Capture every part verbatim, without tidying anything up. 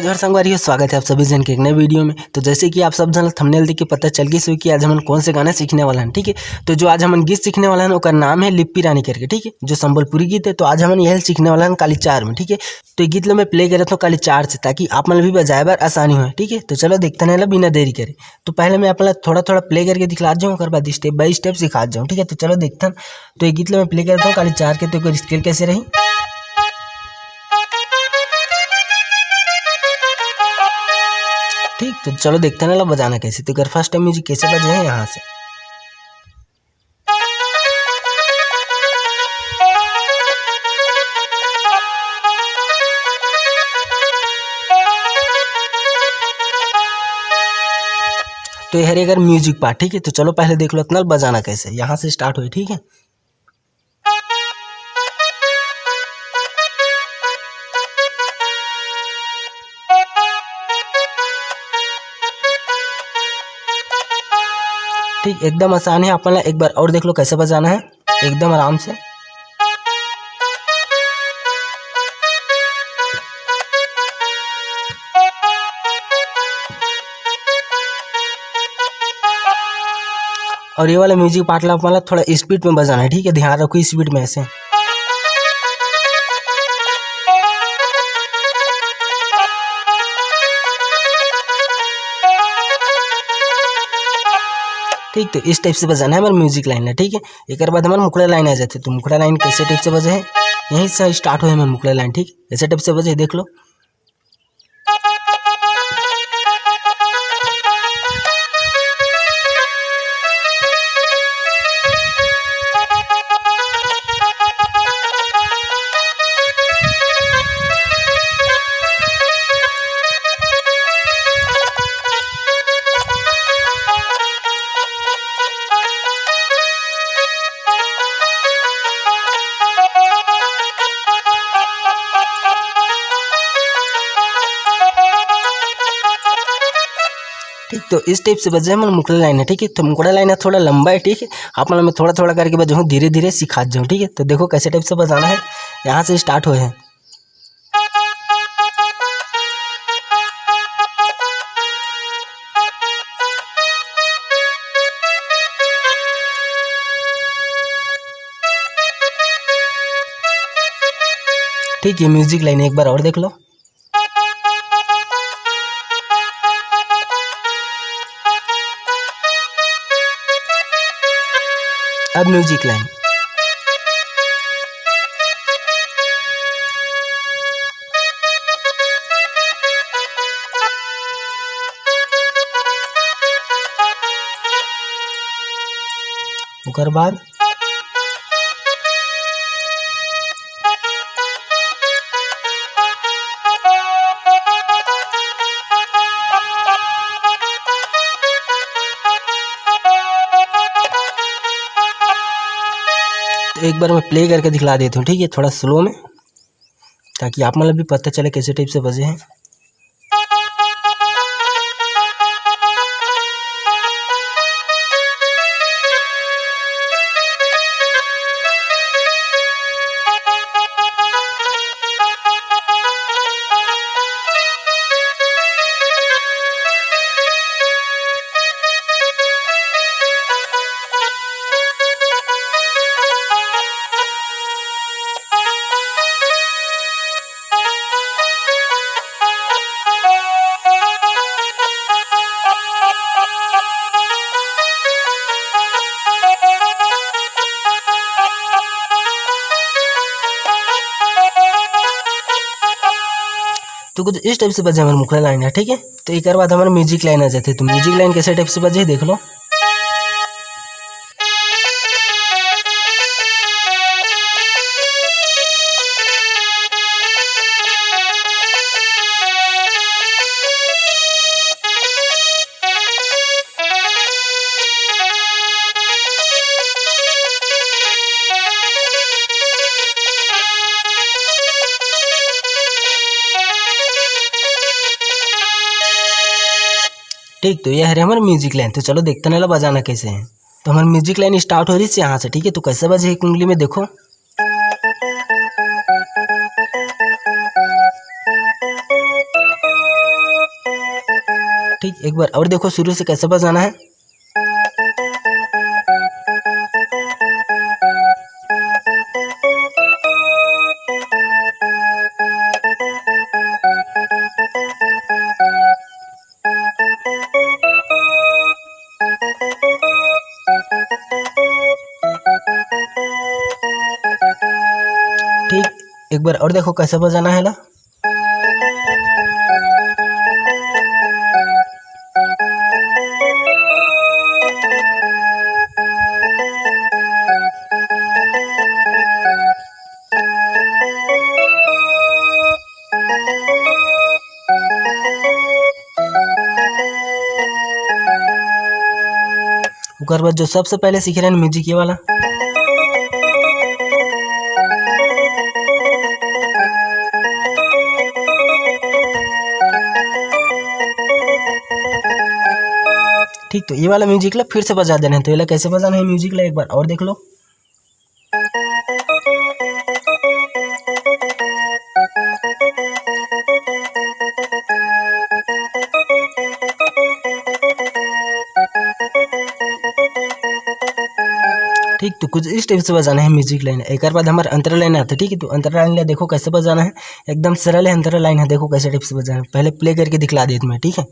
जोहार संगवारी हो, स्वागत है आप सभी जन के एक नए वीडियो में। तो जैसे कि आप सब जन थंबनेल देख के पता चल गई होही कि आज हमन कौन से गाना सीखने वाला हन, ठीक है। तो जो आज हमन गीत सीखने वाला हन, ओकर नाम है लिप्पी रानी करके, ठीक है, जो संबलपुरी गीत है। तो आज हमन यही सीखने वाला हन काली चार में, ठीक है। तो ये गीत ला मैं प्ले करत हूँ काली चार से, ताकि आप मन भी बजाए बर आसानी होय, ठीक है। तो चलो देखथन एला बिना देरी करे। तो पहले मैं आप मन ला थोड़ा थोड़ा प्ले करके दिखलात जाऊँ, ओकर बाद step by step सिखात जाऊँ, ठीक है। तो चलो देखथन। तो ये गीत ला मैं प्ले करत हूँ काली चार के, तो एकर स्केल कैसे रही। ठीक, तो चलो देखथन एला बजाना कैसे। तो एकर फर्स्ट टाइम म्यूजिक कैसे बजे है यहाँ से। तो ये हरे एकर म्यूजिक पार्ट, ठीक है। तो चलो पहले देख लो एतना ल बजाना कैसे, यहाँ से स्टार्ट होय, ठीक है। ठीक, एकदम आसान है, आप मन ला एक बार और देख लो कैसे बजाना है, एकदम आराम से। और ये वाला म्यूजिक पार्ट ला आप मन ला थोड़ा स्पीड में बजाना है, ठीक है, ध्यान रखो स्पीड में ऐसे। ठीक, तो इस टाइप से बजाना है हमर म्यूजिक लाइन ला, ठीक है। एकर बाद हमर मुखड़ा लाइन आ जाथे, तो मुखड़ा लाइन कैसे टाइप से बजे है, यहीं से स्टार्ट होय हमर मुखड़ा लाइन, ठीक, ऐसे टाइप से बजे, देख लो। ठीक, तो इस टाइप से बजे हमर मुखड़ा लाइन है, ठीक है। तो मुखड़ा लाइन है थोड़ा लंबा है, ठीक है। आप मन ला मैं थोड़ा थोड़ा करके बजाहूँ, धीरे धीरे सिखात जाहूँ, ठीक है। तो देखो कैसे टाइप से बजाना है, यहाँ से स्टार्ट होय है। ठीक है, म्यूजिक लाइन एक बार और देख लो। अब म्यूजिक लाइन। ओकर बाद तो एक बार मैं प्ले करके दिखला देता हूँ, ठीक है, थोड़ा स्लो में, ताकि आप मन ला भी पता चले कैसे टाइप से बजे हैं। तो कुछ इस टाइप से बजे हमर मुखड़ा लाइन है, ठीक है। तो एकर बाद हमर म्यूजिक लाइन आ जाथे। तो म्यूजिक लाइन कैसे टाइप से बजे, देख लो। ठीक, तो ये हरे हमर म्यूजिक लाइन। तो चलो देखथन एला बजाना कैसे है। तो हमर म्यूजिक लाइन स्टार्ट हो रही है यहाँ से, ठीक है। तो कैसे बजे है कुंडली में देखो। ठीक, एक बार और देखो शुरू से कैसे बजाना है। ठीक, एक बार और देखो कैसे बजाना है ला। ओकर बाद जो सबसे पहले सीखे रहन म्यूजिक, ये वाला। ठीक, तो ये वाला म्यूजिक ला फिर से बजा देना है। तो ये ला कैसे बजाना है म्यूजिक ला, एक बार और देख लो। ठीक, तो कुछ इस टाइप से बजाना है म्यूजिक लाइन। एक बाद हमारा अंतरा लाइन आता है, ठीक है। तो अंतरा लाइन ला देखो कैसे बजाना है, एकदम सरल है अंतरा लाइन है। देखो कैसे टाइप से बजाना है, पहले प्ले करके दिखला देत मैं, ठीक है।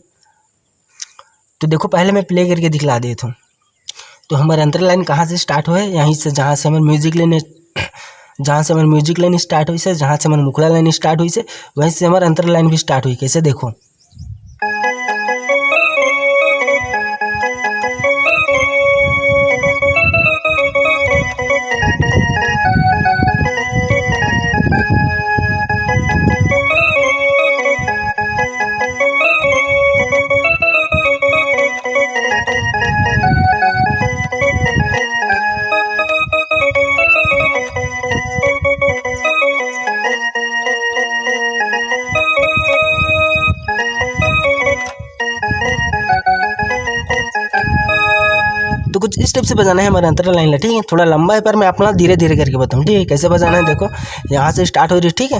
तो देखो पहले मैं प्ले करके दिखला देत हूँ। तो हमारा अंतरा लाइन कहाँ से स्टार्ट होए, यहीं से, जहाँ से हमारे म्यूजिक लाइन, जहाँ से हमारे म्यूजिक लाइन स्टार्ट होइसे, जहाँ से हमारे मुखड़ा लाइन स्टार्ट होइसे, वहीं से हमारा अंतरा लाइन भी स्टार्ट होई। कैसे देखो, तो कुछ इस टाइप से बजाना है हमारे अंतरा लाइन ला, ठीक है। थोड़ा लंबा है, पर मैं अपना धीरे धीरे करके बताऊँ, ठीक है, कैसे बजाना है। देखो, यहाँ से स्टार्ट हो रही, ठीक है।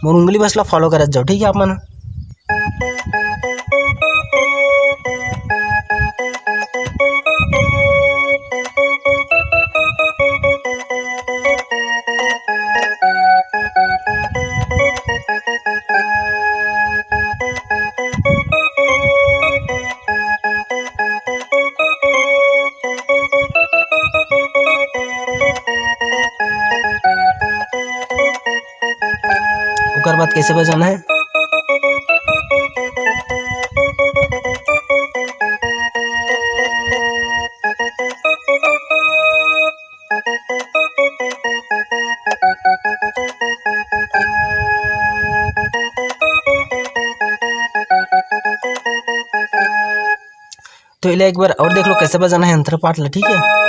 मोर उंगली बस ला फॉलो करत जाओ, ठीक है आप मन। ओकर बाद कैसे बजाना है? तो इला एक बार और देख लो कैसे बजाना है अंतरा पाठ ला, ठीक है।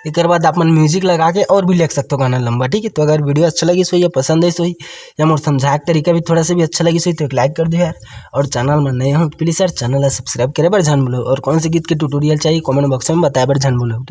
एकर बाद आप मन म्यूजिक लगा के और भी लिख सकते हो गाना लंबा, ठीक है। तो अगर वीडियो अच्छा लगिस होही या पसंद आइस होही या मोर समझाए के तरीका भी थोड़ा सा भी अच्छा लगिस होही तो एक लाइक कर दो यार, और चैनल में नए हो तो प्लीज यार चैनल ला सब्सक्राइब करे बर झन भूलो, और कौन से गीत के ट्यूटोरियल चाहिए कमेंट बॉक्स में बताए बर झन भूलो।